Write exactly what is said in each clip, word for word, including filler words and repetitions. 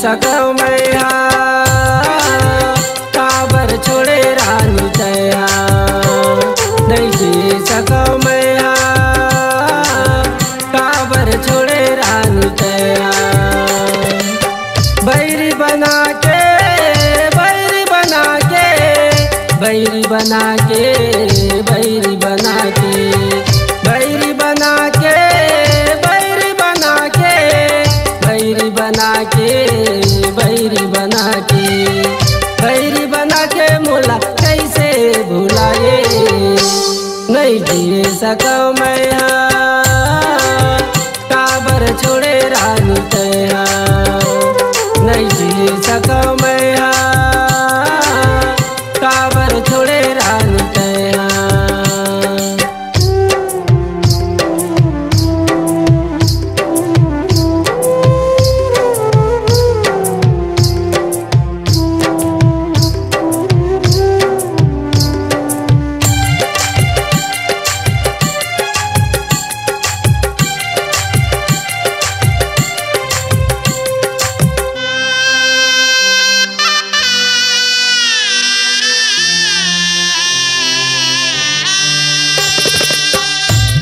सकव मैं हा, काबर छोड़े रानी तैं हा, नहीं जी सकव मैं हा, काबर छोड़े रानी तैं हा। बैरी बना के, बैरी बना के, बैरी बना के, बैरी बना के, बैरी बना के, बैरी बना के, बैरी बना के, बैरी बना के, बैरी बना के मोला कैसे भुलाए। नहीं जी सकव मैं हा, काबर छोड़े रानी तैं हा, नहीं जी सकव मैं हा, काबर छोड़े रानी तैं हा।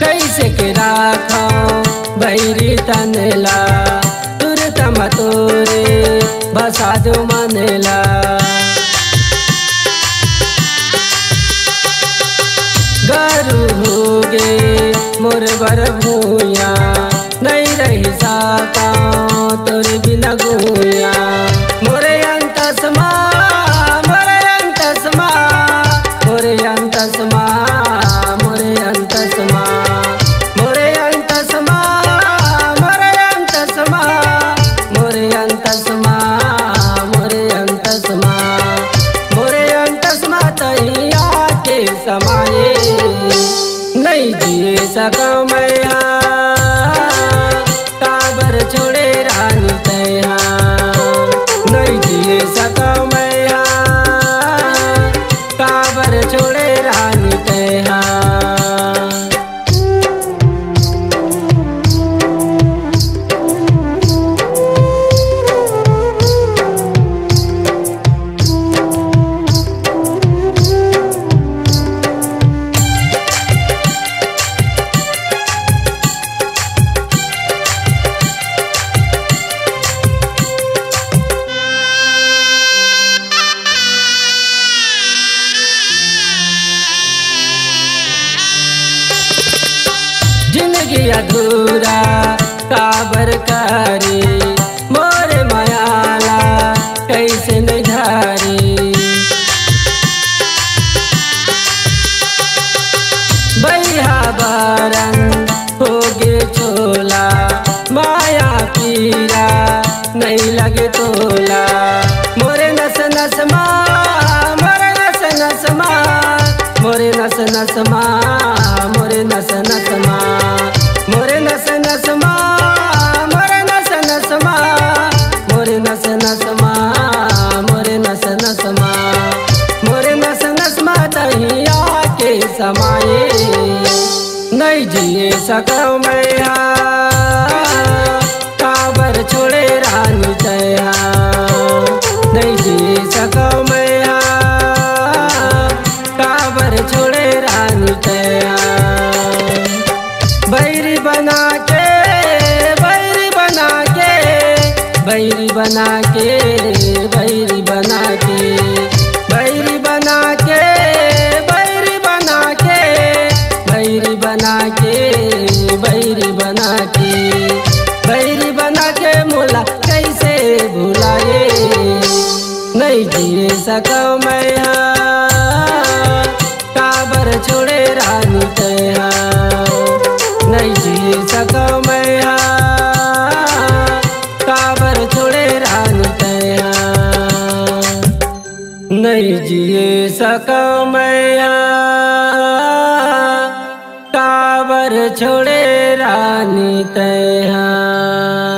कैसे के राखव बैरी तन ला, तुरत म तोरे भसा दो मन ला। गरू होगे मोर बर भुइयां, नहीं रहि सकव तोर बिना गुइयां। मोरे अंतस मा, मोरे अंतस मा, मोरे अंतस मा, मोरे अंतस मा, मोरे अंतस मा, मोरे अंतस मा, मोरे अंतस मा, मोरे अंतस मा, मोरे अंतस मा तैं आके समाए। नहीं जी सकव मैं हा, काबर छोड़े रानी तैं हा, नहीं जी सकव मैं हा, काबर छोड़े रानी तैं हा। जिंदगी अधूरा काबर करी, मोरे मया ला कैसे नहीं धरी। बइहा बरन होगे चोला, माया पीरा नहीं लगे तोला। मोरे नस नस मा, मोरे नस नस मा, मोरे नस नस मा, मोरे नस नस मा, मोरे नस नस मा, मोरे नस नस मा, मोरे नस नस मा, मोरे नस नस मा, मोरे नस नस मा तैं आके समाए। नहीं जी सकव मैं हा, काबर छोड़े रानी तैं हा, नहीं जी सकव मैं हा, काबर छोड़े रानी तैं हा। बैरी बना के, बैरी बना के, बैरी बना के, बैरी बना के, बैरी बना के, बैरी बना के, बैरी बना के, बैरी बना के, बैरी बना के मोला कैसे भुलाए। नहीं जी सकव मैं हा, काबर छोड़े रानी तैं हा, नहीं जी सकव मैं हा, काबर छोड़े रानी तैं हा। नहीं जी सकव मैं हा, काबर छोड़े रानी तैं हा।